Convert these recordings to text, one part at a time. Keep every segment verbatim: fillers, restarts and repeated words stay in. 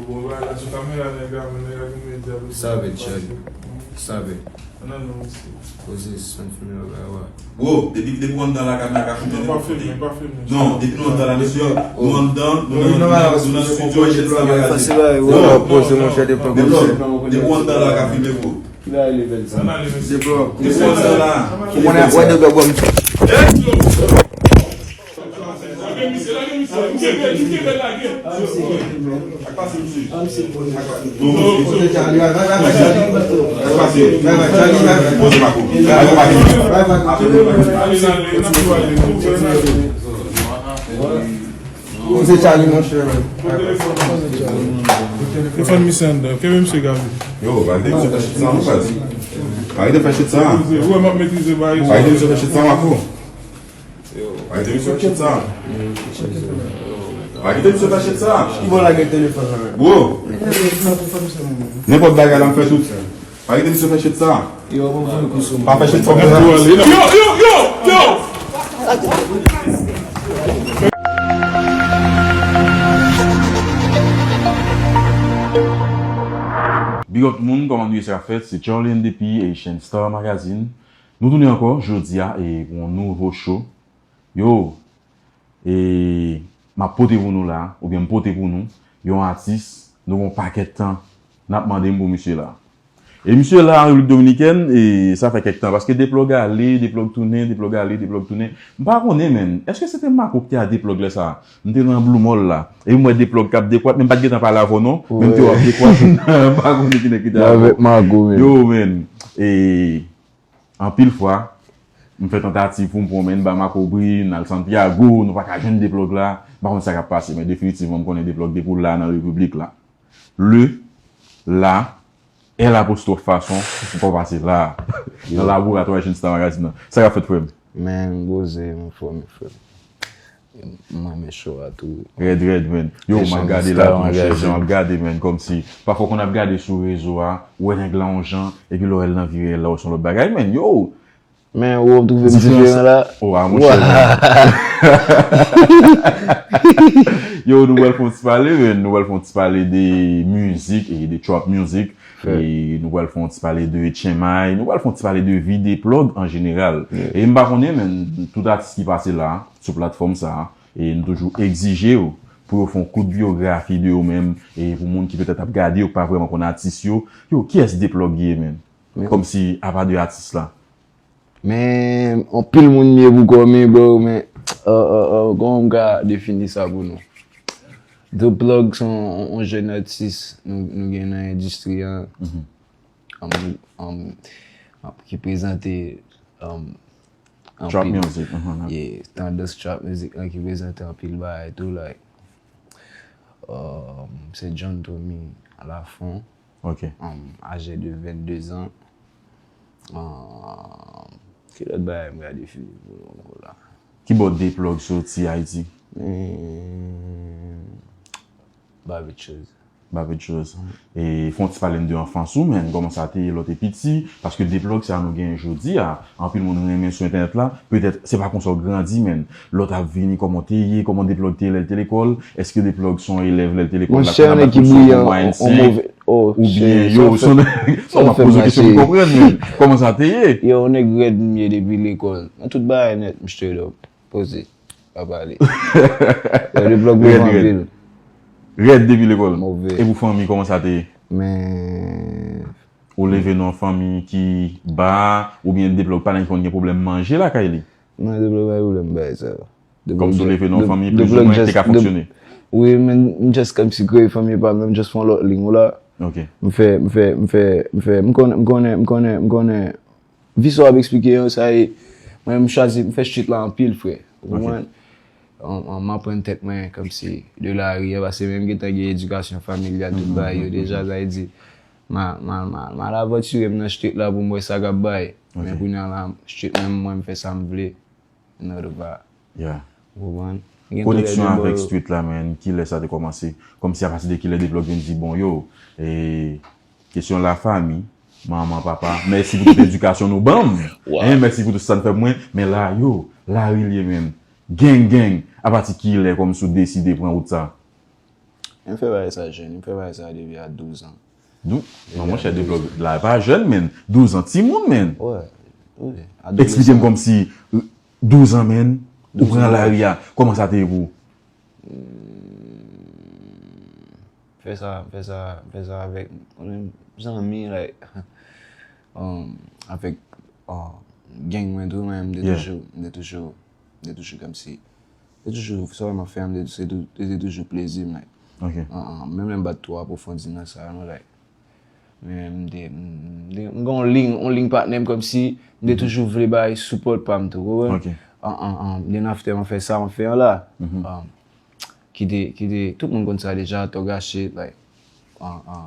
Bon, bagay la sou kamera, nèg la, men nèg la gen medya pou li. Save, Charlie. Save. Nan, non, mesye. Poze, san filme bagay la. Bro, depi, depi w anndan la, kamera ka filme. Non, pa filme, pa filme. Non, depi nou anndan la, mesye, nou anndan, nou nan, nou nan, nou nan studio, Ancient Star Magazine. Bro, depi w anndan la, ka filme, bro. Ki bagay level sa? Depi w anndan la. Ou konnen ap wè de gògòm. Mwen se Charlie, monchè. Telefòn misye anndan. Kenbe misye, Gaby. Yo, pa kite misye fè shit sa, non, baz. Pa kite fè shit sa. Ou wè m ap metrize bagay. Pa kite misye fè shit sa, Marco. Pa kite misye fè shit sa. Pa kite misye fè shit sa. Ki bò lage telefòn nan men? Bro. Nenpòt bagay la m fè tout. Pa kite misye fè shit sa. Yo, bon, bon, kou sou mwen. Pa fè shit sa. Yo, yo, yo, yo! Big up tout moun, kòman nou ye, sa k ap fèt? Se Charlie N D P, Haitian Star Magazine. Nou tounen ankò jodi a e pou yon nouvo show. Yo, e m ap pote pou nou la, oubyen m pote pou nou, yon atis, nou gen yon pakèt tan n ap mande m pou misye la. E misye la an Repiblik Dominikèn, e sa fè kèk tan, paske Deplòg ale, Deplòg tounen, Deplòg ale, Deplòg tounen. M pa konnen, menn, èske se te Marco ki te a Deplòg lè sa a? M te nan Blue Mall la, e m wè Deplòg k ap dekwat, men m pa t gentan pale avè w non, men m te wè w ap dekwat. M pa konnen ki nèg ki te avè w. Yo, menn, e anpil fwa, m fè tantativ pou m pran w, men m ba Marco bri, n al Santiago, nou pa ka jwenn Deplòg la. M pa konn sa k ap pase, men definitivman, m konnen Deplòg depi w la nan Repiblik la. Le, la, L apostwòf fason, ou pa pase la. Nan laboratwa Haitian Star Magazine nan. Sa k ap fèt, frè m? Men, m poze, m anfòme, frè m. M renmen show a tou. Rèd, rèd, menn. Yo, m ap gade la tou, monchè, jan m ap gade, menn, kòmsi. Pafwa, w konn ap gade sou rezo a, ou wè nèg la yon jan, epi lè w wè l nan virèl la, w se yon lòt bagay, menn. Yo! Men, ou twouve m diferan la? Oh, a, monchè, menn. Yo, nou pral fè yon ti pale, menn. Nou pral fè yon ti pale de mizik e de trap music. E nou pral fè yon ti pale de tchenmay. Nou pral fè yon ti pale de vi Deplòg an jeneral. E m pa konnen, menn, tout atis ki pase la, sou platfòm sa a, e nou toujou egzije yo pou yo fè yon kout byografi de yo menm, e pou moun ki petèt ap gade yo, ki pa vrèman konn atis yo, yo, kiyès Deplòg ye, menn? Kòmsi, apa de atis la. Men, anpil moun m ye pou kò m, bro, men, uh, uh, uh, kòman m ka defini sa pou nou? Deplòg se yon, yon jèn atis nou, nou gen nan endistri a, um, um, um, ki prezante, um, Trap music, mhm. Yeah, tandans trap music lan ki prezante anpil bagay tou, like, um, se John Tommy Lafon, Ok. um, aje de vennde zan. Um, ki lòt bagay m ka defini pou nou ankò la? Ki bò Deplòg soti Ayiti? Hmm, Ba Vitchoz. Ba Vitchoz. E fè yon ti pale m de anfans ou, menn, kòman sa te ye lè w te piti, paske Deplòg sa nou genyen jodi a, anpil moun renmen sou entènèt la, petèt se pa konsa w grandi, menn, lè w t ap vini, kòman w te ye, kòman Deplòg te ye lè l te lekòl, èske Deplòg se yon elèv lè l te lekòl la, k konn ap al kou sou mwayenn senk, oubyen yo, se yon, m ap poze w kesyon pou m konprann, menn, kòman sa te ye? Yo, yon nèg rèd m ye depi lekòl, nan tout bagay nèt, m straight up, poze. Pa pale. Yo, Deplòg move anpil. Rèd depi lekòl. Move. E pou fanmi, kòman sa te ye? Men. Ou leve nan yon fanmi ki ba, oubyen Deplòg pa nèg ki konn gen pwoblèm manje lakay li? Non, Deplòg pa gen pwoblèm bagay sa yo. Kòmsi w leve nan yon fanmi plizoumwen ki te ka fonksyone? Wi, men m just kòmsi kreye fanmi pa m, m just fè yon lòt liy la. Ok. M fè, m fè, m fè, m fè, m konnen, m konnen, m konnen, m konnen. Vi sa w ap eksplike yo, sa e, mwen, m chwazi, m fè street la anpil, frè. Ou konprann? M aprann tèt mwen kòmsi de lari a, paske menm gentan gen edikasyon familyal, tout bagay yo deja, sa vle di, m a, m a, m a, m al avantire m nan street la pou m wè sa k ap bay. Men kounye a la, street menm mwen, m fè sa m vle. Nòt pa. Yeah. Ou konprann? Koneksyon avèk street la, menn, kilè sa te kòmanse? Kòmsi apati de kilè Deplòg vin di, bon, yo, e, kesyon lafanmi, manman, papa, mèsi pou tout edikasyon nou ban m. Hein, mèsi pou tout sa n fè pou mwen. Men la, yo, lari l ye, menn. Gang, gang. Apati kilè kòmsi w deside pran wout sa? M fè bagay sa jèn, m fè bagay sa depi a douz an. Dou, non, monchè, Deblòg la pa jèn, men. Douz an, timoun, men. Wè, wi. Eksplike m kòmsi, douz an, men, ou pran lari a, kòman sa te ye pou ou? Fè sa, fè sa, fè sa avèk zanmi, like, um, avèk uh, gang mwen tou, men m te toujou, m te toujou, m te toujou kòmsi, m te toujou, sa m ap fè, m te, se tou- se te toujou plezi m, like. Ok. Uh, uh, menm lè m pa t twò apwofondi nan sa, non, like. Men m te, m te, m gen yon liy, yon liy patnè m kòmsi, m te toujou vle bay sipò pa m tou, ou konprann? Ok. Uh, uh, uh, then after m fè sa, m fè an la. Um, ki te, ki te, tout moun konn sa deja, Tòg Achit, like, an, an,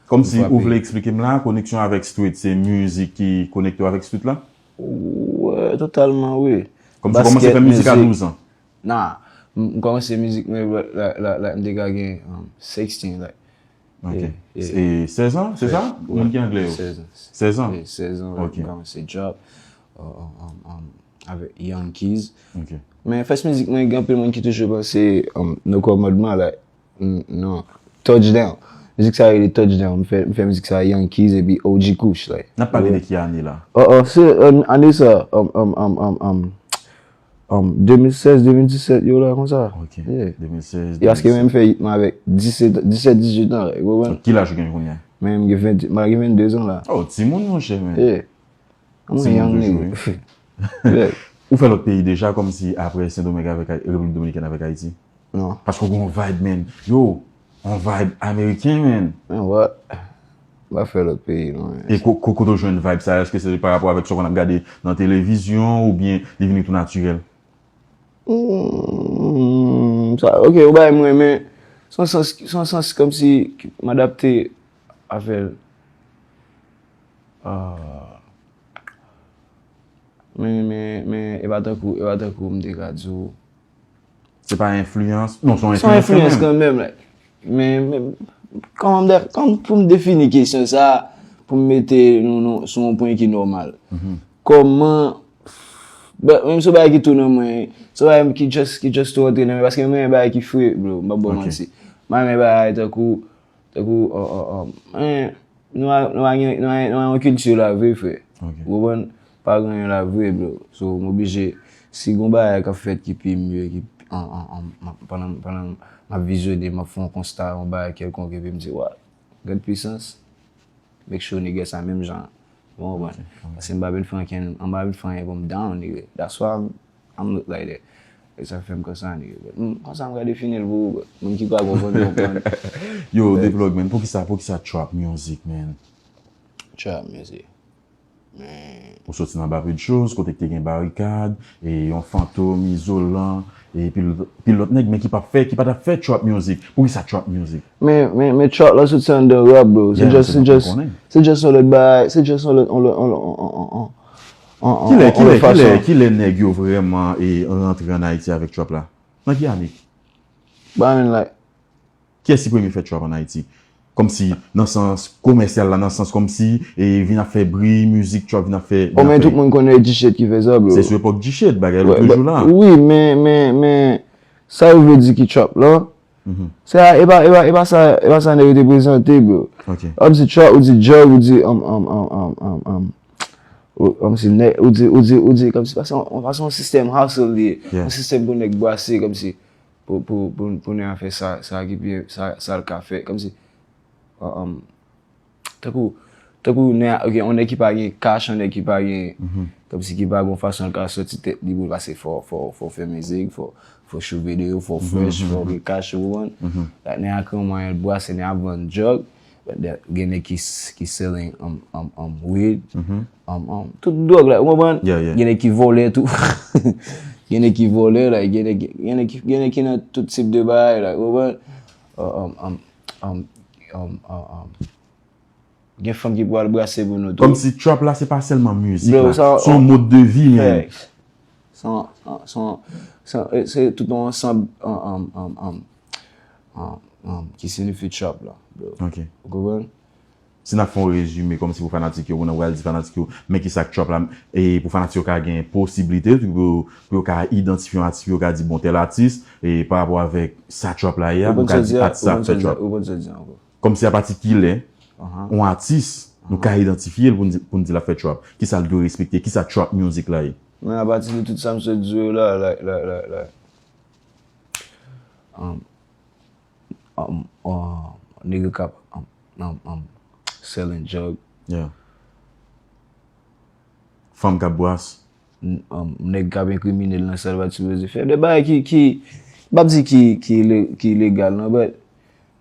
Kòmsi frape. Ou vle eksplike m la, koneksyon avèk street, se mizik ki konekte w avèk street la? Wè, totalman, wi. Kòmsi ou kòmanse fè mizik a douz an? Nah, m m kòmanse mizik mwen la, la, la, m te ka gen um, sixteen, like. Ok. Yeah, yeah. E sèz an, se sa? Ou menm ki anglè yo? Sèz an. Sèz an? Yeah, sèz an, Ok. M kòmanse drop um, um, um, um, avèk Young Keys. Ok. Men first mizik mwen, gen anpil moun ki toujou panse um, No Commandment, like, n- non, Touchdown. Mizik sa rele Touchdown. M fè, m fè mizik sa Young Keys epi O G Kush, like. N ap pale de ki ane la? Oh, oh, se um, ane sa, um, um, um, um, um, um, de mil sèz, de mil disèt, yo la konsa. Ok. Yeah. De mil sèz, E paske de mil sèz. Menm fè hit mwen avèk disèt, disèt, dizuit an, like, ou konprann? Ki laj ou gen kounye a? Men m gen ven, m gen vennde zan la. Oh, timoun, monchè, men. Yeah. Mwen Timoun young toujou, nigga. Yeah. Ou fè lòt peyi deja, kòmsi apre Sendomeng avèk Ay- Repiblik Dominikèn avèk Ayiti? Non. Paske ou gen yon vibe, man. Yo, yon vibe ameriken, man. Men what? M pa fè lòt peyi, non. E ko- ko- kote w jwenn vibe sa? Èske se pa rapò avèk sa w konn ap gade nan televizyon oubyen li vini tou natirèl? Hmm, sa, ok, ou bay mwen, men se yon sans, se yon sans kòmsi m adapte avè l. Ah. Men, men, men, e pa tankou, e pa tankou m te ka di w. Se pa enfliyans? Non, se yon Se yon enfliyans enfliyans kanmenm. Kanmenm, like. Men, men, kòman m de- kòman pou m defini kesyon sa, pou m mete nou, nou sou yon pwen ki nòmal. Kòman, but, menm se yon bagay ki tou nan mwen, se yon bagay ki just, ki just tou rantre nan mwen, paske mwen renmen bagay ki fre, bro, m pa ba w Ok. manti. Mwen renmen bagay tankou, tankou, oh, oh, oh, men, nou a, nou a gen, nou a, nou a yon kilti la vre, frè. Ok. Ou konprann? Pa gen anyen la vre, bro. So, m oblije, si gon bagay k ap fèt ki pi mye, ki, an, an, an, m ap- pandan, pandan m ap vizyone, m ap fè yon konsta, yon bagay kèlkonk, epi m di, wa, gad pwisans, make sure nèg sa menm jan. Ou konprann? Paske m pa vin fè ankenn, m pa vin fè anyen pou m down, nigga. That's why I'm, I'm look like that. E sa fè m konsa, nigga. But, hmm, konsa m ka defini l pou ou, but moun ki pa konprann, konprann. Yo, Deblòg, man, poukisa, poukisa trap music, man? Trap music. Men, Ou soti nan Bavechoz, kote k te gen Barikad, e yon Fantom, Izolan, e pil, pil lòt nèg, men ki p ap fè, ki pa t ap fè trap music. Poukisa trap music? men, men, men trap la soti anndan rap, bro. Se Yeah, just, se se pou just, konnen. Se just yon lòt bagay, se just yon lòt, yon lòt, yon lòt, yon, yon, yon, yon, yon, Kilè, yon kilè, lòt kilè, fason. Kilè nèg yo vrèman e rantre an Ayiti avèk trap la? Nan ki ane? Ba, men, like, Kiyès ki premye fè trap an Ayiti? Kòmsi, nan sans komèsyal la, nan sans kòmsi, e vin ap fè bri, mizik trap vin ap fè. O, men tout moun konnen G-Shit ki fè sa, bro. Se sou epòk G-Shit, bagay lòt Wè, jou la. Wi, men, men, men, sa yo vle di ki trap la, se a, e pa, e pa, e pa sa, e pa sa nèg yo te prezante, bro. Ok. Ou ap di trap, ou di drug, ou di, um, um, um, um, um, um, ou, kòmsi nèg, ou di, ou di, ou di, kòmsi, paske yon, paske yon sistèm hustle li ye. Yeah. Yon sistèm pou nèg brase, kòmsi, pou, pou, pou, pou nèg fè sa, sa ki pi, sa, sa l ka fè, kòmsi, um, um, tankou, tankou, nèg, ok, yon nèg ki pa gen cash, yon nèg ki pa gen, kòmsi ki pa gon fason l ka sòti tèt li pou l pase fò, fò, fò fè mizik, fò, fò shoot videyo, fò fresh, fò gen cash, ou konprann? Like, nèg a kreye yon mwayen l brase, nèg a vann drug, but the- gen nèg ki, s- ki selling, um, um, um, weed, um, um, tout dwòg, like, ou konprann? Yeah, yeah. Gen nèg ki vòlè tou. Gen nèg ki vòlè, like, gen nèg, gen nèg ki, gen nèg ki nan tout tip de bagay, like, ou konprann? Uh, um, um, um, um, um, um. Gen fanm ki pral brase pou nou tou. Kòmsi trap la, se pa sèlman mizik Bro, la. Sa, Se yon mode de vi, man. Facts. Se yon, se yon, se yon, se yon, se tout yon ansanm, um, um, um, um, um, um, ki siyifi trap la, bro. Ok. Ou konprann? Si n ap fè yon rezime kòmsi pou fanatik yo, pou nou pral di fanatik yo, men ki sa k trap la, e pou fanatik yo ka gen posiblite pou yo, pou yo ka idantifye yon atis, pou yo ka di, bon, tèl atis, e pa rapò avèk sa trap la ye a, nou ka di atis sa ap fè trap. Ou konn sa di ankò. Kòmsi apati kilè yon atis, nou ka idantifye l pou n di, pou n di l ap fè trap. Kisa l dwe respekte, kisa trap music la ye. Men apati de tout sa m sot di yo la, la, la, la, la. Um, um, uh, nèg k ap, um, um, um, selling drug. Yeah. Fanm k ap bwase. N- um, nèg k ap enkrimine l nan sa l pa t sipoze fè. De bagay ki, ki, m p ap di ki, ki, le- ki ilegal, non, but,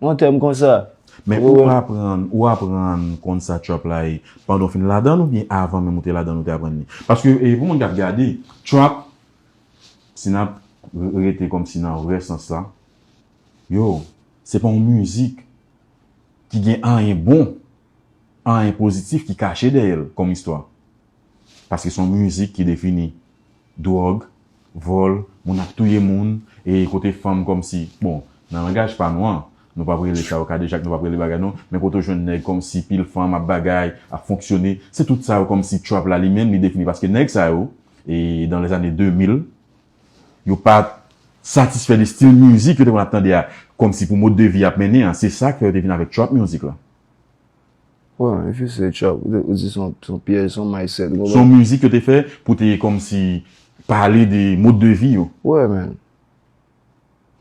nan tèm konsa. Men ou aprann, ou aprann konn sa trap la ye pandan w fin ladan l oubyen avan menm ou te ladan l ou te aprann li? Paske e, pou moun k ap gade, trap, si n ap re- rete kòmsi nan vrè sans la, yo, se pa yon mizik ki gen anyen bon, anyen pozitif ki kache dèyè l kòm istwa. Paske se yon mizik ki defini dwòg, vòl, moun ap touye moun, e kote fanm kòmsi, bon, nan langaj pa nou an, nou p ap rele sa yo kadejak, nou p ap rele bagay nou, men kote w jwenn nèg kòmsi pil fanm ap bagay, ap fonksyone, se tout sa yo kòmsi trap la li menm li defini, paske nèg sa yo, e dans les années deux mille, yo pa t satisfè de stil mizik yo te konn ap tande a, kòmsi pou mode de vi y ap mennen an, se sa k fè yo te vin avèk trap music la. Wè, if you say trap, ou di se yon, se yon pyèj, se yon mindset, ou konprann? Se yon mizik yo te fè pou te kòmsi pale de mode de vi yo. Wè, man.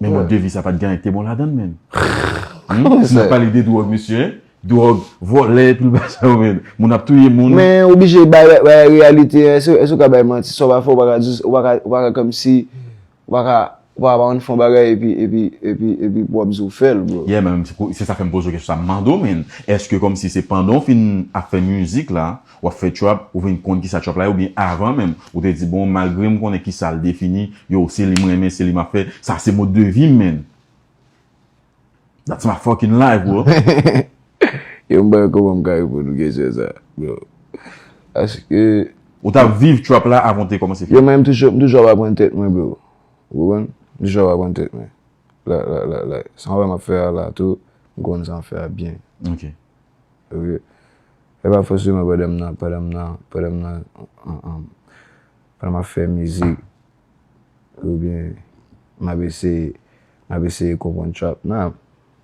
Men mode de vi sa pa t gen anyen ki te bon ladan l, man. Hmm? Si n ap pale de dwòg, mesye, dwòg, vòlè, pil bagay sa yo, man. Moun ap touye moun. Men oblije bay, bay reyalite, èske, èske w ka bay manti, sa w pa fè, ou pa ka di, ou pa ka, ou pa ka kòmsi, ou pa ka, ou pa ka pa konn fè yon bagay epi, epi, epi, epi pou w ap di w fè l, bro. Yeah, men se pou- se sa fè m poze w kesyon sa, m mande w, men èske kòmsi se pandan w fin ap fè mizik la, w ap fè trap, ou vin konn kisa trap la ye, oubyen avan menm, ou te di, bon, malgre m konnen kisa l defini, yo, se li m renmen, se li m ap fè, sa se mode de vi m, man. That's my fucking life, bro. Yo, m pa konn kòman m ka reponn ou kesyon sa, bro. Paske ou t ap viv trap la avan w te kòmanse fè. Yo, men m toujou, m toujou ap aprann tèt mwen, bro. Ou konprann? M toujou ap aprann tèt mwen. La, la, la, la. Sa m ap fè a la tou, m konn sa m fè a byen. Ok. Ok. E pa fòseman pandan m nan, pandan m nan, pandan m nan, an, an, pandan m ap fè mizik, oubyen m ap eseye, m ap eseye konprann trap nan.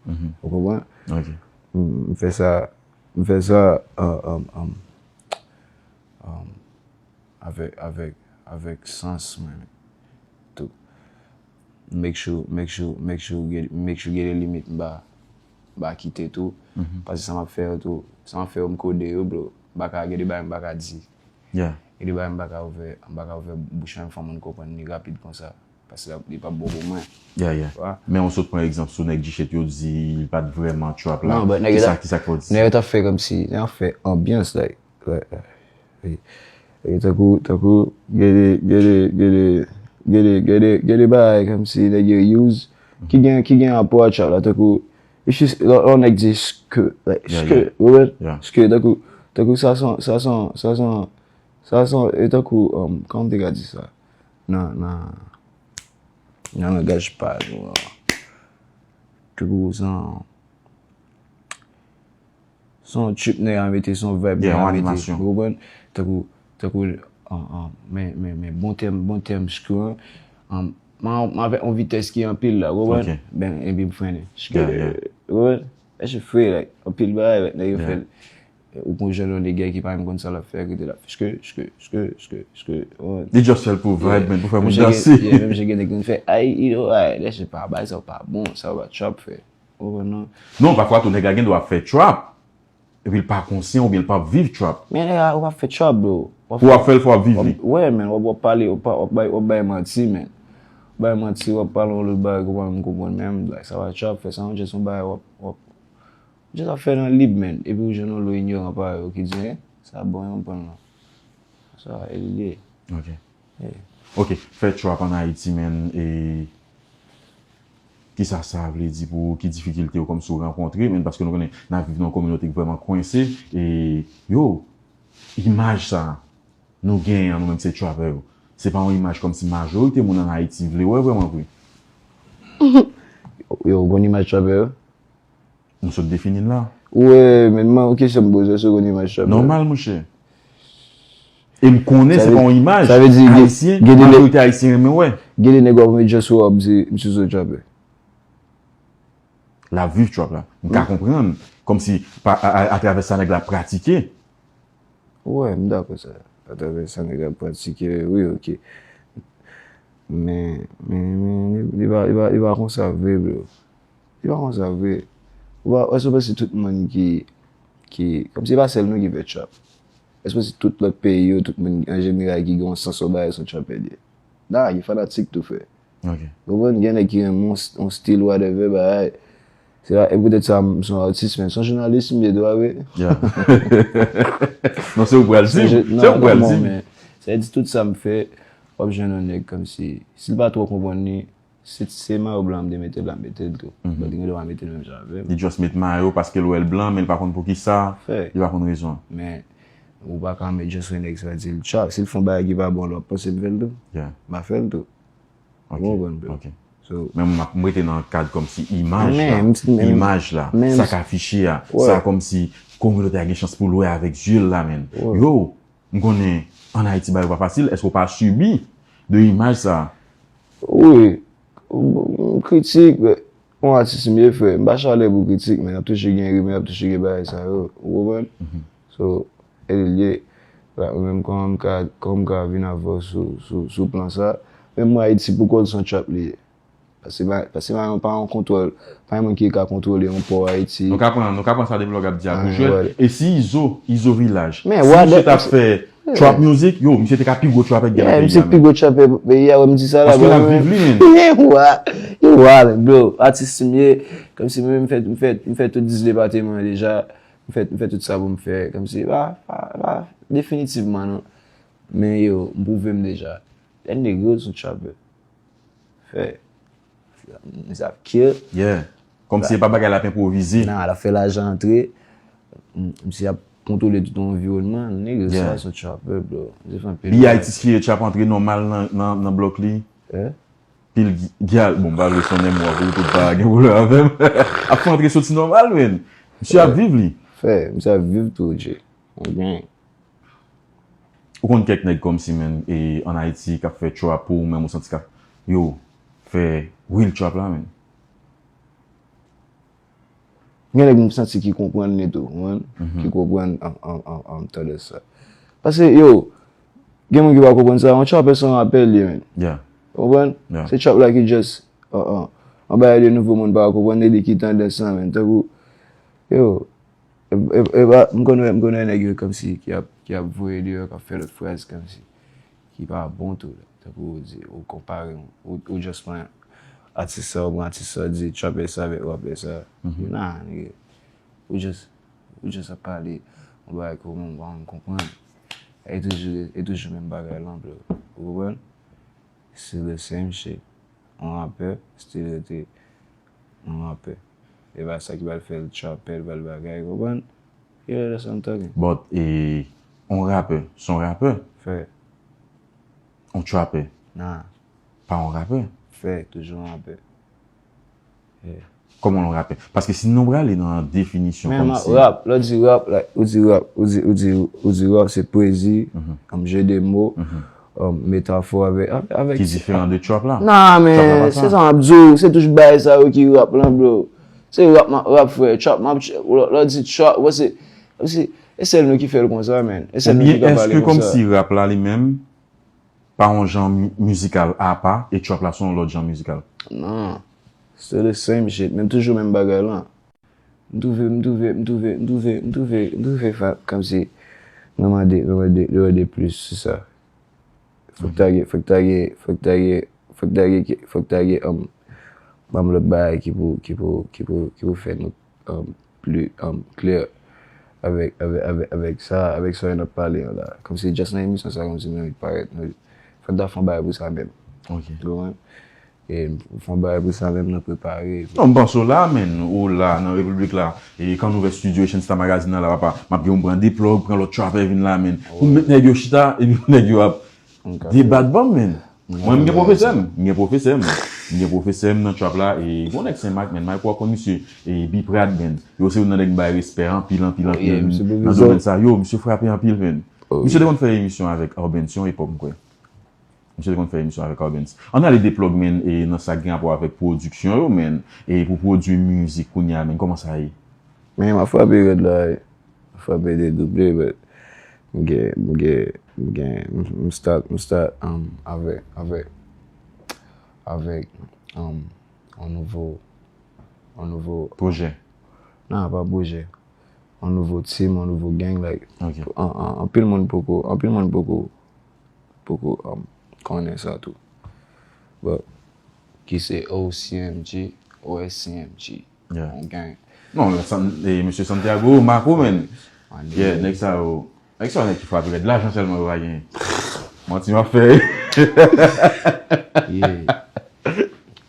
Mhm. Ou konprann? Ok. M, m fè sa, m fè sa, an, an, an, an, avèk, avèk, avèk sans mwen tou. Make sure, make sure, make sure gen, make sure gen de limit m pa, m pa kite tou. Mhm. Paske sa m ap fè yo tou, sa m ap fè yo m kode yo, bro. M pa ka, gen de bagay m pa ka di. Yeah. Gen de bagay m pa ka ouvè, m pa ka ouvè bouch mwen fè moun konprann li rapid konsa. Paske li p ap bon pou mwen. Yeah, yeah. Wè. Men ou sot pran egzanp sou nèg G-Shit yo di li pa t vrèman trap la. Non, but nèg yo kisa, ta- kisa k fè w di sa? Nèg yo t ap fè kòmsi, nèg yo ap fè anbyans, like, like, like, e, e tankou, tankou, gen de, gen de, gen de, gen de, gen de, gen de bagay kòmsi nèg yo use, ki gen, ki gen rapò a trap la, tankou, it's just, lè, lè yon nèg di ske, like, yeah, ske, yeah, ou konprann? Yeah. Ske, tankou, tankou sa se yon, sa se yon, sa se yon, sa se yon, e tankou, um, kòman m te ka di sa? Nan, nan, nan langaj pa nou an. Tankou se yon, se yon trip nèg la mete, se yon vibe nèg la mete. Yeah, yon animasyon. Ou konprann? Tankou, tankou, an, an, men, men, men bon tèm, bon tèm, ske, an, an, m, m avèk yon vitès ki anpil la, ou konprann? Ok. Ben, epi m frennen. Ske, yeah, yeah, ou konprann? That shit free, like, anpil bagay, like, nèg yo fè l. Ou konn jwenn yon nèg ki pa menm konn sa l ap fè, ki te la fè ske, ske, ske, ske, ske, ou konprann? Li just fè l pou vibe, man, pou fè moun danse. Yeah, menm jan gen nèg ki fè, ay, you know, ay, that shit pa, bagay sa pa bon, sa pa trap fè. Ou konprann, non? Non, pafwa tou, nèg la gen dwa ap fè trap, epi l pa konsyan oubyen l p ap viv trap. Men nèg la, ou p ap fè trap, bro. Pou w ap fè l, fò w ap viv li. Wè, men, w ap, w ap pale, w ap, w ap bay, w ap bay manti, men. W ap bay manti, w ap pale yon lòt bagay ke w pa menm konprann menm, like, sa pa trap fè, sa yon just yon bagay w ap, w ap, just ap fè nan lib, man. Epi ou jwenn yon lo inyoran parèy ou ki di, en, sa bon, yon pran nan. Sa, e li ye. Ok. Yeah. Ok, fè trap an Ayiti, man, e kisa sa vle di pou ou, ki difikilte yo kòmsi ou rankontre, man, paske nou konnen n ap viv nan yon kominote ki vrèman kwense, e yo, imaj sa, nou genyen an, nou menm se trapper yo. Se pa yon imaj kòmsi majorite moun an Ayiti vle wè vrèman vre. Yo, ou konn imaj trapper yo? Nou sot defini l la. Ou wè, men mwen, yon kesyon m poze, èske w konn imaj trap la? Nòmal, monchè. E m konnen se pa yon imaj sa vle di gen- ayisyen, gen de nèg- majorite ayisyen renmen wè. Gen de nèg w ap met just w ap di, "Misye se trapper." L ap viv trap la. M ka konprann. Kòmsi pa- a- a- atravè sa nèg la pratike. Wè, m dakò sa. Atravè sa nèg la pratike, wi, ok. Men, men, men, li, li pa, li pa, li pa konsa vre, bro. Li pa konsa vre. Ou pa, èske w panse tout moun ki, ki, kòmsi e pa sèl nou ki fè trap. Èske w panse tout lòt peyi yo, tout moun an jeneral ki gen yon sans yon bagay se yon trapper li ye? Nah, gen fanatik tou, frè. Ok. Ou konprann? Gen nèg ki renmen yon, yon stil, whatever, bagay. Se la, e poutèt sa, m se yon atis, men se yon jounalis, m ye dwa, wi. Yeah. Non, se ou pral di. Se je- Se non, ou pral non, di. Men, sa vle di tout sa m fè, w ap jwenn yon nèg kòmsi, si l pa twò konprann li, si se mayo blan m te mete l, l ap mete l tou. But li gen dwa mete l menm jan avè m. Li just met mayo paske l wè l blan, men l pa konn poukisa. Fè. Li pa konn rezon. Men, ou pa ka met just yon nèg sa di l trap. Si l fè yon bagay ki pa bon, l w ap panse m fè l tou. Yeah. M a fè l tou. Ok. Ou konprann, bro? Ok. So, Men m ap- m rete nan kad kòmsi imaj la. Men, m- men- Imaj la. men- Sa k afiche a. Ouais. Sa kòmsi kominote a gen chans pou l wè avèk zye l la, men. Ouais. Yo, m konnen ann Ayiti bagay yo pa fasil. Èske w pa sibi de imaj sa? Wi, m kritik, men yon atis m ye, frè. M pa chalè pou kritik, men ap touche gen rimè, ap touche gen bagay sa yo. Ou konprann? So, e li l ye. Like, mwen menm, kòman m ka, kòman m ka vin avè w sou, sou, sou plan sa? Menm mwen Ayiti, pou kòz se yon trap li ye. Paske pa, paske pa, pa yon kontwòl, pa yon moun ki ka kontwole yon pò Ayiti. Nou ka pran, nou ka pran sa de blòg ap di a pou Ah, jwèt. ouais. E si Izo, Izo Vilaj, Men, si what misye the- t ap fè trap music, yo, misye te ka pi gwo trapper gen Yeah, nan misye peyi a, pi men. Gwo trapper peyi a, wè, m di sa la, Paske l ap bro, viv li, men. Men. Yeah, wa, yo, wa, men, bro, atis m ye, kòmsi mwen, m fè, m fè, m fè tout dis depatman deja, m fè, m fè tout sa pou m fè, kòmsi, pa, pa, pa, definitivman, non. Men, yo, m pwouve m deja. That nigga is a trapper. Fè. Misye ap kill. Yeah. Kòmsi e pa bagay l ap enpwovize. Nan, l ap fè lajan antre. M- Misye ap kontwole tout anviwònman. Nigga, Yeah. Sa se trapper, bro. Misye fè anpil Li bagay. Ayiti ki trap antre nòmal nan, nan, nan blòk li. Eh? Pil gi- gyal, bon, m pa vle sonnen mwa pou tout pa gen pwoblèm avè m. Ap fè antre soti nòmal, men. Misye ap viv li. Fè, misye ap viv tou, Dje. Ou gen. Ou konn kèk nèg kòmsi, men, e, ann Ayiti k ap fè trap ou, menm ou santi ka, yo, fè real trap la, men. Gen nèg m santi ki konprann li tou, ou konprann? Ki konprann an, an, an, an tandans sa. Paske, yo, gen moun ki pa konprann sa, yon trapper se yon rapè li ye, men. Yeah. Ou konprann? Yeah. Se trap la ki just, an, an, an bagay de nouvo moun pa konprann, e li ki tandans lan, men. Tankou, yo, e, e, e pa, m konn wè, m konn wè nèg yo kòmsi ki ap, ki ap voye deyò, k ap fè lòt fraz kòmsi ki pa bon tou. Tankou ou di, ou konpare, ou, ou just pran atis sa, ou pran atis sa, di trapper sa avèk rapper sa. Nah, nigga. Ou just, ou just ap pale yon bagay ke ou menm ou pa konn konprann. E toujou, e toujou menm bagay lan, bro. Ou konprann? Still the same shit. Yon rapè, still rete yon rapè. E pa sa ki pral fè l trapper, pral bagay, konprann? You know what I'm talking? But, e, yon rapè, se yon rapè. Fè. Yon trapper, Nah. pa yon rapè. Fè, toujou yon rapè. Kòman yon rapè? Paske si nou prale nan definisyon Men kòmsi rap, lè w di rap, like, ou di rap, ou di, ou di, ou di rap, se pwezi, um, jeu de mots, um, metafò avèk, avèk ki diferan de trap la. Nah, Trap la men, pa se sa. Sa m ap di w, se touch bagay sa yo ki rap lan, bro. Se rap, rap, frè, trap, m ap, lè w di trap, wè, se, se, e sèl nou ki fè l konsa, men. E sèl nou ki Oubyen ka pale èske konsa. Kòmsi rap la li menm pa yon jan mi- mizikal apa e trap la se yon lòt jan mizikal? Non. Still the same shit. Men toujou menm bagay lan. M twouve, m twouve, m twouve, m twouve, m twouve, m twouve fa, kòmsi, mwen mande, mwen mande, mwen mande plis sou sa. Fòk ta gen, fòk ta gen, fòk ta gen, fòk ta gen, fòk ta gen, um, ban m lòt bagay ki pou, ki pou, ki pou, ki pou fè nou, um, pli, um, klè avèk, avèk, avèk, avèk sa, avèk sa n ap pale an la. Kòmsi just nan emisyon sa, kòmsi nou parèt, nou, fòk ta fè yon bagay pou sa menm. Ok. Ou konprann? E fè yon bagay pou sa menm, nou prepare. Non, m panse w la, men, ou la, nan Repiblik la. E kan nou ouvè studio Asian Star Magazine nan la, papa, m ap gen yon pran de plug, pran lòt trapper vin la, men. Pou m met nèg yo chita, epi nèg yo ap debat ban m, men. Mwen, m gen pwofesè m, m gen pwofesè m. M gen pwofesè m nan trap la, e gon nèg Senmak, man, Mike Walk konn misye, e Biprad, man. Yo se youn nan nèg m bay respè anpil, anpil, anpil nan domèn sa. Yo, misye frape anpil, man. Misye te konn fè emisyon avèk Arbenz yon epòk, m kwè. Misye te konn fè emisyon avèk Arbenz. Ann ale de plòg, man, e nan sa k gen rapò avèk pwodiksyon yo, man, e pou pwodui mizik kounye a, man, kòman sa ye? Men, m ap frape rèd la, wi. M ap frape de double, but m gen, m gen, m gen, m, m start, m start, um, avèk, avèk, avèk, um, yon nouvo, yon nouvo pwojè. Non, pa pwojè. Yon nouvo team, yon nouvo gang, like, an, an, anpil moun poko, anpil moun poko, poko, um, konnen sa tou. But, ki se O C M G, O S C M G. Yeah. On gang. Non, San, e, mesye Santiago, Marco, man. Yeah, nèg sa yo. Nèg sa yo, nèg ki frape rèd. Lajan sèlman yo pa gen. Manti m ap fè. Yeah.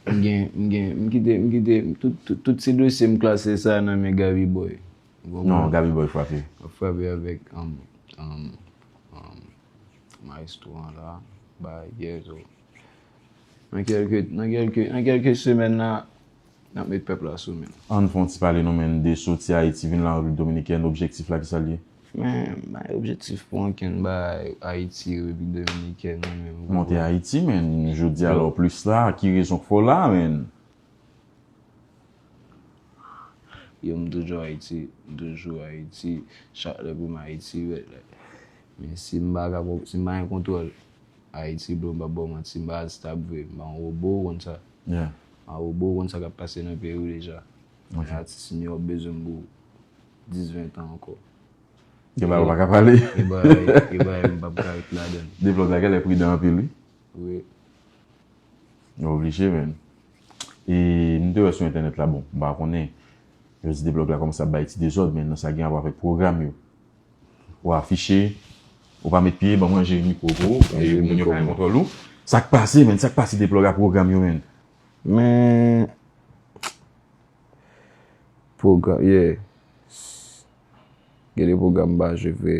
M gen, m gen, m kite, m kite, tout, tout, tout ti dosye m klase sa nan men Gaby Boy. Ou konprann? Non, Gaby Boy frape. M ap frape avèk, um, um, um, maestro an la, bay, yeah, so. Nan kèlke, nan kèlke, nan kèlke semèn la, n ap met pèp la sou men. Ann fè yon ti pale non, man, de soti Ayiti, vin la Repiblik Dominikèn, objektif la ki sa l ye? Men, bay objektif pou ankenn bay Ayiti, Repiblik Dominikèn, mwen menm. Monte Ayiti, man, jodi a la w plis la, ki rezon k fè w la, man? Yo, m toujou Ayiti, m toujou Ayiti, chak lè pou m Ayiti, but, like, men si m pa ka, si m pa gen kontwòl Ayiti, bro, m p ap ba w manti, m pa estab vre, m pa yon wobo, ou konn sa. Yeah. M pa wobo, ou konn sa k ap pase nan peyi w deja. Ok. Atis m yo ap bezwen m pou dis, ven tan ankò. Gen bagay ou pa ka pale. Gen bagay, gen bagay m p ap ka ret ladan l. De plòg la genlè pridan anpil, wi. Wi. Yo oblije, man. E m te wè sou entènèt la, bon, m pa konnen. Yo di de plòg la kòmanse ap bay ti dezòd, men nan sa gen rapò avèk pwogram yo. Ou afiche, ou pa met pye, ban m ranje mikwo pou ou, e moun yo pa gen kontwòl ou. Sa k pase, man? Sa k pase de plòg a pwogram yo, man? Men, pwogram, yeah. Gen de pwogram m pa jwe vre.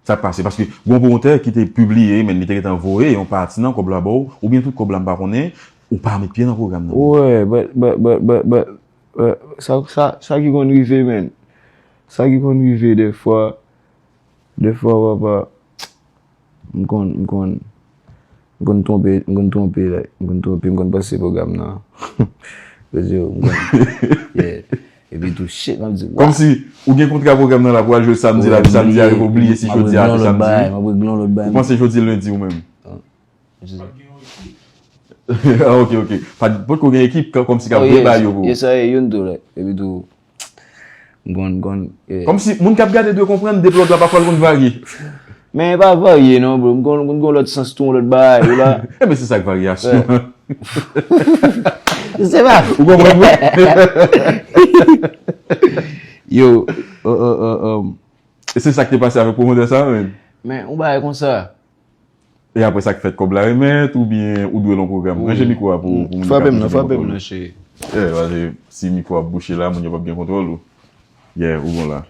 Sa k pase? Paske gon pwomotè ki te pibliye, men li te gentan voye yon pati nan kòb la ba w, oubyen tout kòb la m pa konnen, ou pa met pye nan pwogram nan. Wè, but, but, but, but, but, but, sa, sa, sa ki konn rive, man. Sa ki konn rive dèfwa, dèfwa, papa, m konn, m konn, m konn twonpe, m konn twonpe, like, m konn twonpe, m konn panse pwogram nan. Yo di yo, m konn, yeah. Epi tou, shit, m ap di, wa! Kòmsi ou gen kontra pwogram nan la pou al jwe samdi la, epi samdi a rive, ou bliye si jodi a se samdi. M ap regle yon lòt bagay, m ap regle yon lòt bagay. Ou panse jodi lendi ou menm? Ah, ok, ok. Pa, potko gen ekip, kò-, kòmsi k ap prepare yo pou. Yes, I, youn tou, like. Epi tou, m konn, m konn, yeah. Kòmsi moun k ap gade dwe konprann, de plòg la pafwa l konn varye. Men pa varye non, bro. M konn, m konn gen yon lòt sans tou, yon lòt bagay, ou la. Enben, se sa k varyasyon an. Se pa. Ou konprann mwen? Yo, euh, euh, euh, euh. E se sa k te pase avèk pwomotè sa a, menm? Men, yon bagay konsa. E apre sa k fèt, kòb la remèt, oubyen ou dwe l yon pwogram? Ranje mikwo a pou, pou moun yo ka tande. Frape m nan, frape m nan, cheri. Yeah, paske si mikwo a bouche la, moun yo p ap gen kontwòl ou. Yeah, ou bon la.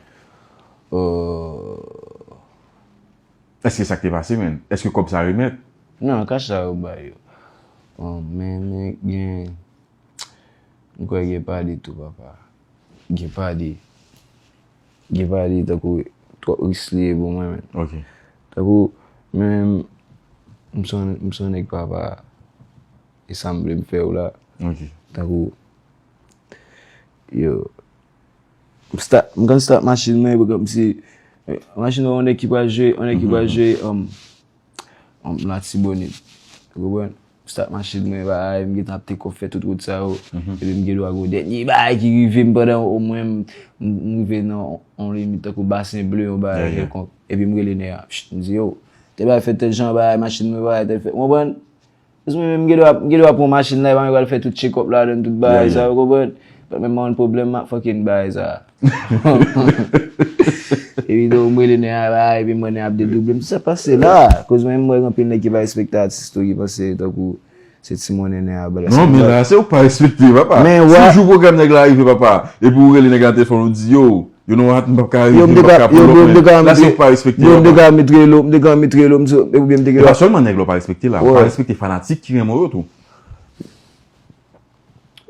Euh. Èske sa k te pase, menm? Èske kòb sa remèt? Non, kach la yo bay yo. Bon, men, men gen, m kwè gen pale tou, papa. Gen pale. Gen pale tankou twòp risk li ye pou mwen, menm. Ok. Tankou, men, m se yon, m se yon nèg papa, e sa m vle m fè w la. Ok. Tankou, yo, m start, m konn start machin mwen, kòmsi, eh, machin mwen, yon nèg ki pral jwe, yon nèg ki pral jwe, um, um, Latibonit. Ou konprann? M start machin mwen, bay, m gentan ap take off fè tout wout sa yo. Epi m gen dwa gon dènye bagay ki rive m pandan omwen m, m, m rive nan yon limit tankou Basen Ble, yon bagay kèlkonk. Epi m rele nèg la. Pchit, m di, yo, tèl bagay fèt tèl jan, bay, machin mwen, bay, tèl fèt. Ou konprann? Paske mwen menm, m gen dwa, m gen dwa pran machin la, epi m pral fè tout check up ladan, tout bagay sa, ou konprann? But menm mwen pwoblèm ak fucking bagay sa. Epi tou, m rele nèg la, epi m wè nèg ap dedouble m. Sa pase la, koz mwen menm, m wè gen anpil nèg ki pa respekte atis tou, ki panse tankou se ti monnen nèg la ba la. Non, men la, se ou k pa respekte, papa. Men si jou pwogram nèg la rive, papa, epi ou rele nèg la nan telefòn, ou di, yo, you know what, m p ap ka rive, m p ap ka pull up, men la, se ou k pa respekte, papa. Yo, m te ka met relo, m te ka met relo, m se, oubyen m te gen. E pa sèlman nèg la ou pa respekte la, ou pa respekte fanatik ki renmen w yo tou.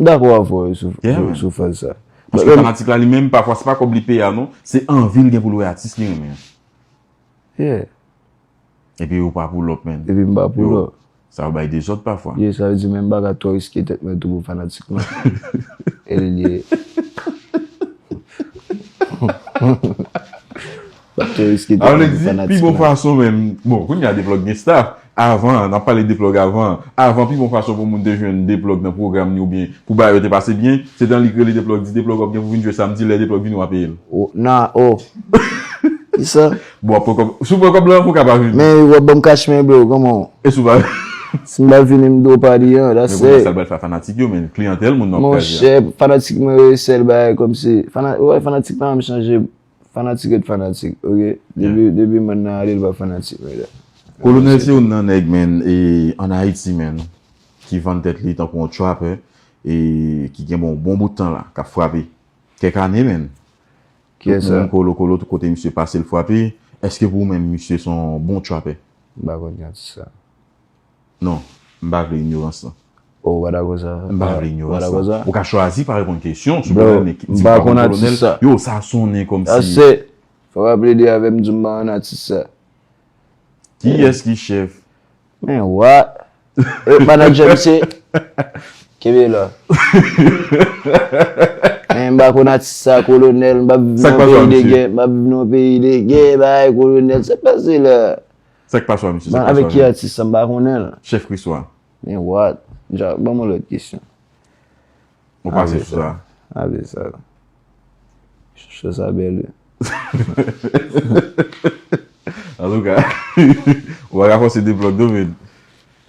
M dakò avè w sou, yeah, sou, man, sou fraz sa. Paske fanatik la li menm, pafwa, se pa kòb li peye a, non. Se anvi l gen pou l wè atis li renmen an. Yeah. Epi ou pa pull up, man. Epi m pa pull up. Yo, sa yo bay dezòd pafwa. Yeah, sa vle di menm bagay twò riske tèt mwen tou pou fanatik mwen. E li ye. Sa vle di, pi bon fason menm, bon, kounye a Deplòg gen staff. Avan, n ap pale Deplòg avan. Avan, pi bon fason pou moun te jwenn Deplòg nan pwogram li oubyen pou bagay yo te pase byen, se tan li k rele Deplòg, di Deplòg w ap gen pou vin jwe samdi, lè Deplòg vini w a peye l. Oh, nan, oh. Kisa? Bon, w ap pran kòb, si w pran kòb lan, pou w ka pa vini. Men w ap ban m cash men, bro, kòman? E si w pa. Si m pa vini, m do pa li an, that's it. Men kounye a sa l pral fè a fanatik yo, men kliyantèl moun nan ap kraze a. Monchè, fanatik mwen yo, sèl bagay kòmsi, fana-, wè, fanatik pa janm chanje. Fanatik ret fanatik, oke? Depi, depi mwen nan ale, l pa fanatik, men. Kolonèl se youn nan nèg, men, e, ann Ayiti, men, ki vann tèt li tankou yon trapper, e ki gen bon, bon bout tan la, k ap frape. Kèk ane, men. Kiyès sa? Tout moun kolo, kolo, tout kote misye pase, l frape. Èske pou ou menm, misye se yon bon trapper? M pa konn atis sa. Non, m pa vle inyorans lan. Oh, ou pa dakò sa? M pa vle inyorans lan. Ou pa dakò sa? Ou ka chwazi pa reponn kesyon sou Kolonèl, men ki, di m pa konn atis sa. Yo, sa sonnen kòmsi. That's it. Fò w ap plede avè m, di m pa konn atis sa. Kiyès ki chèf? Men, what? E, manadjè misye? Kenbe la. Men, m pa konn atis sa, Kolonèl, m pa viv nan peyi de gè, m pa viv nan peyi de gè, bay, Kolonèl, sa k pase la? Sa k pase a, misye? Sa k pase a, avèk ki atis sa, m pa konnen l. Chèf Kriswa. Men what? Ja, ban m yon lòt kesyon. Ou pase sou sa. Avè sa. Cho sa bèl, wi. Antouka, ou pa ka fòse Deplòg non, men.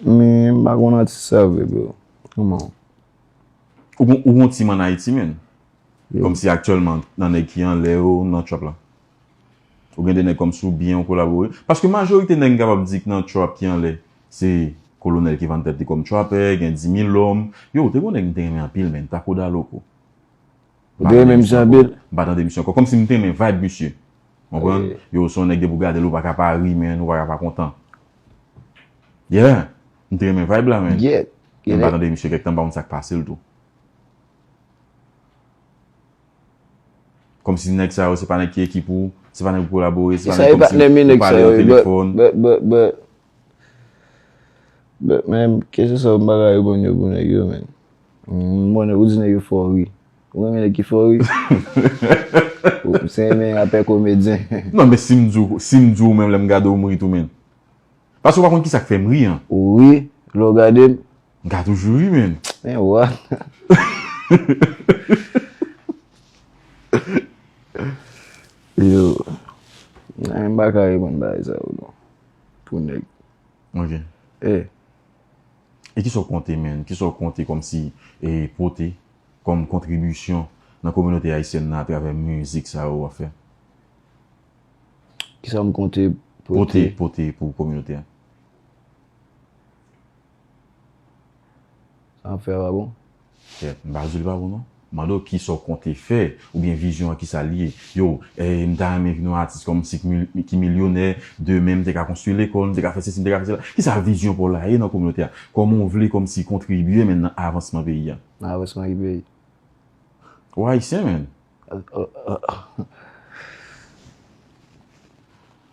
Men, m pa konn atis sa vre, bro. Kòman? Ou gon, ou gon team ann Ayiti, men. Kòmsi aktyèlman, nan nèg ki anlè yo, nan trap la. Ou gen de nèg kòmsi w byen ou kolabore. Paske majorite nèg m kapab di k nan trap ki anlè, se Kolonèl ki vann tèt li kòm trapper, gen Dimilòm. Yo, te gon nèg m te renmen anpil, men, Takoda Loko. Ou te renmen misye anpil? M pa tande misye ankò. Kòmsi m te renmen vibe misye. Konprann? Yo, se yon nèg depi w gade l, ou pa ka pa ri, men, ou pa ka pa kontan. Yeah. M te renmen vibe la, men. Men m pa tande misye kèk tan, m pa konn sa k pase l tou. Kòmsi nèg sa yo, se pa nèg ki ekip ou, se pa nèg ou kolabore, se pa nèg kòmsi ou pale nan telefòn. But, but, but, but, men, kesyon sa yo, m pa ka reponn yo pou nèg yo, men. M konnen ou di nèg yo fè w ri. Ou renmen nèg ki fè w ri? Ou se renmen rapè komedyen? Non, men si m di w, si m di w menm lè m gade w m ri tou, men. Paske w pa konn kisa k fè m ri an. Ou ri, lè w gade m. M ka toujou ri, men. Men what? Yo. Nah, m pa ka reponn bagay sa yo, non. Pou nèg. Ok. Eh. E kisa w konte, men? Kisa w konte kòmsi, e, pote kòm kontribisyon nan kominote ayisyèn nan atravè mizik sa yo w ap fè? Kisa m konte pote? Pote, pote pou kominote a. Sa m ap fè a pa bon? Kèt, m pa di l pa bon, non. M mande w kisa w konte fè, oubyen vizyon an kisa l ye. Yo, eh, m ta renmen vin yon atis kòmsi ki mil-, ki milyonè, demen m te ka konstwi lekòl, m te ka fè sesi, m te ka fè sela. Kisa vizyon pa w la ye nan kominote a? Kòman w vle kòmsi kontribye, men, nan avansman peyi a? Nan avansman ki peyi? Ou ayisyen, men.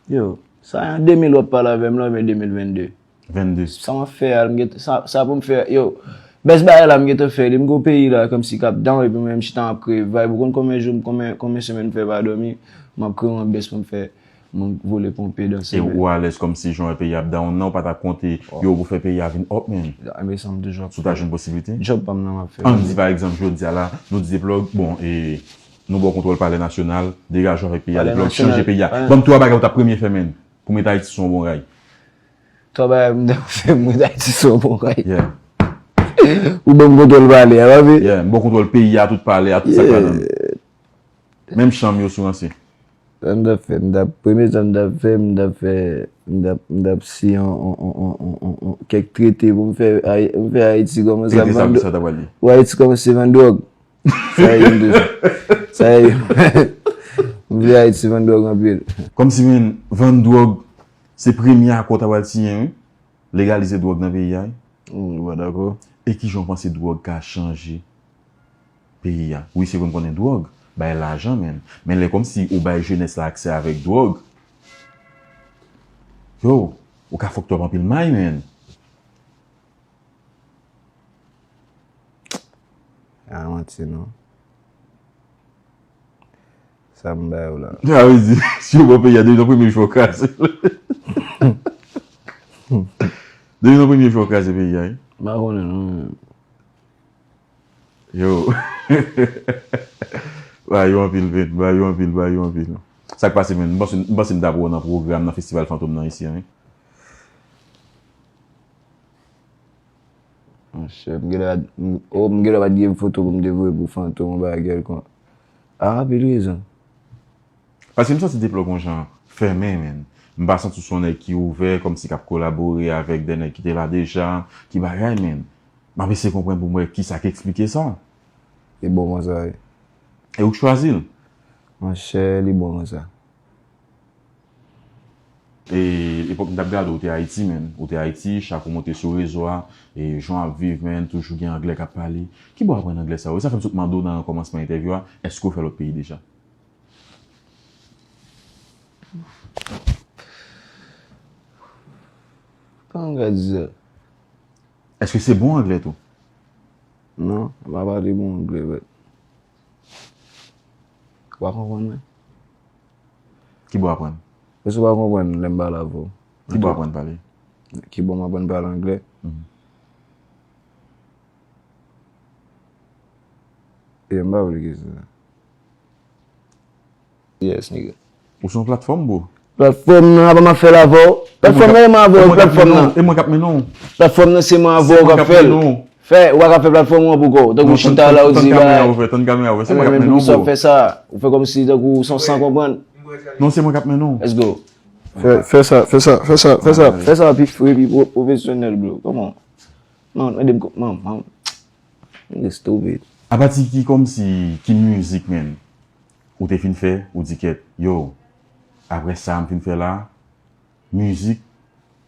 Yo, sa an de mil w ap pale avè m la, oubyen de mil vennde? Vennde. Sa m ap fè a, m gen, sa, sa pou m fè, yo, bèst bagay la m gentan fè li. M gon peyi la, kòmsi k ap down, epi mwen m chita m ap kreye vibe. Ou konn konbyen jou, konbyen, konbyen semèn m fè pa dòmi, m ap kreye yon bèst pou m fè moun vole ponpe, danse. E ou alèz kòmsi jan w wè peyi ap down nan, ou pa t ap konte, yo, pou fè peyi a vin up, man? Enben sa m toujou ap fè. Si w ta jwenn posiblite? Djòb pa m nan m ap fè. Ann di, pa egzanp, jodi a la, nou di Deplòg, bon, e, nou ba w kontwòl Palè Nasyonal, degaje w avèk peyi a, Deplòg, chanje peyi a. Ban m twa bagay ou t ap premye fè, man, pou met Ayiti sou yon bon ray. Twa bagay m ta fè pou met Ayiti sou yon bon ray. Yeah. Ou ban m kontwòl palè a, pa vre? Yeah, m ba w kontwòl peyi a, tout palè a, tout sa k ladan l. Menm chanm yo sou ranse. Sa m t ap fè, m t ap, premye sa m t ap fè, m t ap fè, m t ap, m t ap siyen on, on, on, on, on, kèk trete pou m fè Ayi-, m fè Ayiti kòmanse ap vann dwòg. Trete sa, sa w t ap pral di? Pou Ayiti kòmanse vann dwòg. Sa ye m bezwen. Sa ye. M vle Ayiti vann dwòg anpil. Kòmsi, men, vann dwòg, se premye akò w ta pral siyen, wi. Legalize dwòg nan peyi a, wi. M pa dakò. E kijan w panse dwòg ka chanje peyi a. Wi, se vre m konnen dwòg bay lajan, menn. Men lè kòmsi ou bay jenès la aksè avèk dwòg, yo, ou ka fucked up anpil may, menn. A manti non. Sa m ba yo la. Sa vle di, si yo pran peyi a, depi nan premye jou yo kraze. Depi nan premye jou yo kraze peyi a, wi. M pa konnen non. Yo. Ba yo anpil, ven. Ba yo anpil, ba yo anpil. Sa k pase, menn? M panse, m panse m t ap wè w nan pwogram nan Festival Fantom nan isi a, wi. Monchè, m genlè, m, oh, m genlè pa t gen foto pou m te voye pou Fantom, yon bagay kèlkonk. A, anpil rezon. Paske m santi Deplòg yon jan fèmen, menn. M pa santi w se yon nèg ki ouvè, kòmsi k ap kolabore avèk de nèg ki te la deja, ki bagay, menn. M ap eseye konprann pou m wè kisa k eksplike sa. Li bon konsa, wi. E ou k chwazi l? Monchè, li bon konsa. E epòk m t ap gade w, ou te Ayiti, menn. Ou te Ayiti, chak ou monte sou rezo a, e jan w ap viv, menn, toujou gen anglè k ap pale. Ki bò w aprann anglè sa yo? E sa fè m sot mande w nan kòmansman entèvyou a, èske w fè lòt peyi deja? Kòman m ka di sa? Èske se bon anglè tou? Non, m pa pale bon anglè, but. Ou pa konprann mwen? Ki bò aprann? Èske ou pa konprann lè m pale avè w? Ki bò aprann pale? Ki bò m aprann pale anglè? Mhm. E m pa vle kesyon sa. Yes, nigga. Ou se yon platfòm, bro. Platfòm nan, apa m ap fè l avè w? Platfòm nan, e mwen avè w, platfòm nan. E mwen k ap mennen w. Platfòm nan, se mwen avè w k ap fè l. Fè, ou pa ka fè platfòm ou an pou kò w. Tankou chita la, ou di, bay. Tann kamera, ou fè, tann kamera, ou fè, se mwen k ap mennen w, bro. Ou fè sa, ou fè kòmsi tankou w se yon san konprann. Non, se mwen k ap mennen w. Let's go. Fè, fè sa, fè sa, fè sa, fè sa. Fè sa pi fre, pi pwo-, pwofesyonèl, bro. Come on. Man, mande m ko-, man, man. Nigga stupid. Apati ki kòmsi, ki mizik, menn, ou te fin fè, ou di kèt, yo, apre sa m fin fè la, mizik,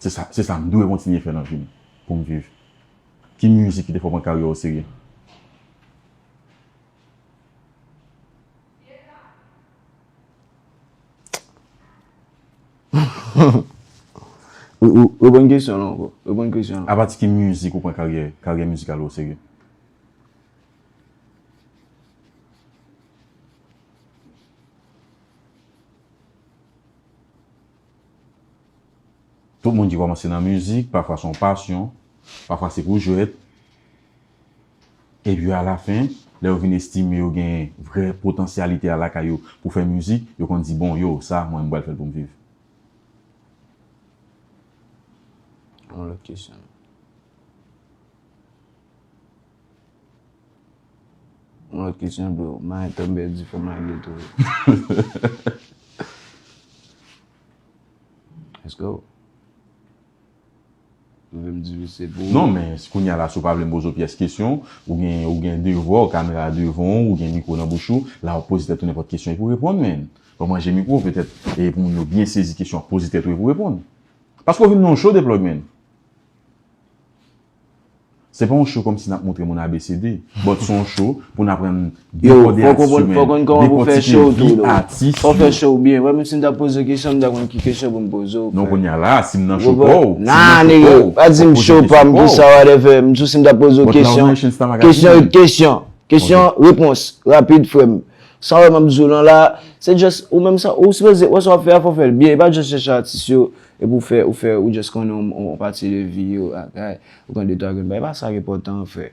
se sa, se sa m dwe kontinye fè nan vi m, pou m viv. Ki mizik ki te fè w pran karyè w oserye? Ou, ou, reprann kesyon lan ankò. Reprann kesyon lan. Apati ki mizik ou pran karyè, karyè mizikal ou oserye? Tout moun ki kòmanse nan mizik, pafwa se yon pasyon, pafwa se pou jwèt. Epi alafen, lè yo vin estime yo gen vrè potansyalite a lakay yo pou fè mizik, yo konn di, bon, yo, sa, mwen, m pral fè l pou m viv. Yon lòt kesyon. Yon lòt kesyon, bro. Mayen tanbè di fò m ale tou. Let's go. Ou vle m di se pou ou? Non, men kounye a la, si w pa vle m poze w pyès kesyon, ou gen, ou gen devwa w, kamera a devan w, ou gen mikwo nan bouch ou, la w ap poze tèt ou nenpòt kesyon, epi w reponn, menn. W ap manje mikwo, petèt, e pou moun yo byen sezi kesyon, w ap poze tèt ou epi w reponn. Paske w vin nan yon show, Deplòg, menn. Se pa yon show kòmsi n ap montre moun A B C D, but se yon show pou n aprann dekode atis imen, dekotike vi atis yo. Fò w fè show byen. Mwen menm si m ta poze w kesyon, m ta konn ki kesyon pou m poze w, frè. Non, kounye a la, si m nan show pa w, si m nan show pa w, w ap poze kesyon pa w. Pa di m show pa m, kisa, whatever. M di w si m ta poze w kesyon, kesyon, kesyon. Kesyon, repons, rapid, frè m. Sa w wè m ap di w lan la, se just, ou menm sa, ou sipoze, wè sa w ap fè a, fò w fè l byen. E pa just chèche atis yo, epi w fè, ou fè, ou just konnen yon, yon pati de vi yo, ak, ay, ou konn de twa grenn bagay. E pa sa k enpòtan, frè.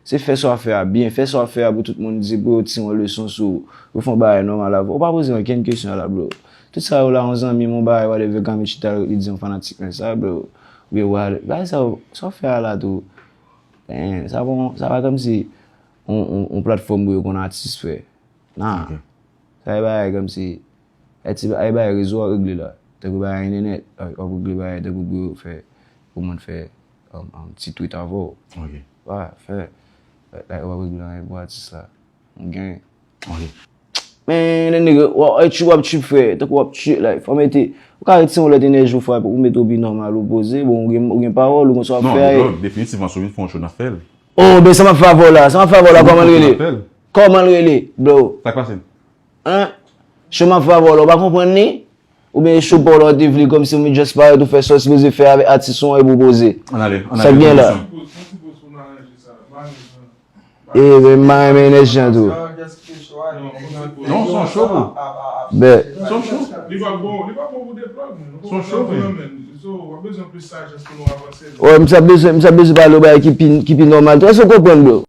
Se fè sa w ap fè a byen, fè sa w ap fè a pou tout moun di, pou yo tire yon leson sou ou, pou yo fè yon bagay nòmal avè w. Ou pa poze m okenn kesyon la, bro. Tout sa yo la, yon zanmi m, yon bagay, whatever, kanmenm chita, li di yon fanatik mwen sa, bro. Oubyen, whatever, bagay sa yo, sa w fè a la tou. Sa bon, sa pa kòmsi yon, yon, yon platfòm pou yo konn atis, frè. Nan. Sa e bagay kòmsi, e ti, e bagay rezo w ap regle la. Tankou bagay entènèt, w ap regle bagay tankou pou yo fè, pou moun fè, um, um, ti tweet avè w. Wa fè, like, w ap regle anyen pou atis la. M gen. Men, nèg, w ap, w ap trip, frè, tankou w ap trip, like, fò mete, ou ka retire yon lòt enèji w, frè, ou mete w pi nòmal, ou poze, bon, ou gen, ou gen pawòl, ou konn sa w ap fè a. Non, definitivman, si w vin fè yon show, n ap fè l. Oh, ben, sa m ap fè avè w la, sa m ap fè avè w la, kòman l rele? Kòman l rele, bro? Sa k pase? Hein? Show m ap fè avè w la, ou pa konprann li? Oubyen show pa w la, ou te vle kòmsi ou just parèt ou fè sa w sipoze fè avèk atis ou an epi w poze? Ann ale, ann ale. Sa k gen la? E, men m pa renmen enèji an tou. Non, se yon show, bro. Bè. Se yon show. Li pa bon, li pa bon pou deplòy moun. Se yon show, men. So, w ap bezwen plis sajès pou nou avanse. Wè, m sa bezwen, m sa bezwen pale yon bagay ki pi, ki pi nòmal tou. Èske w konprann, bro?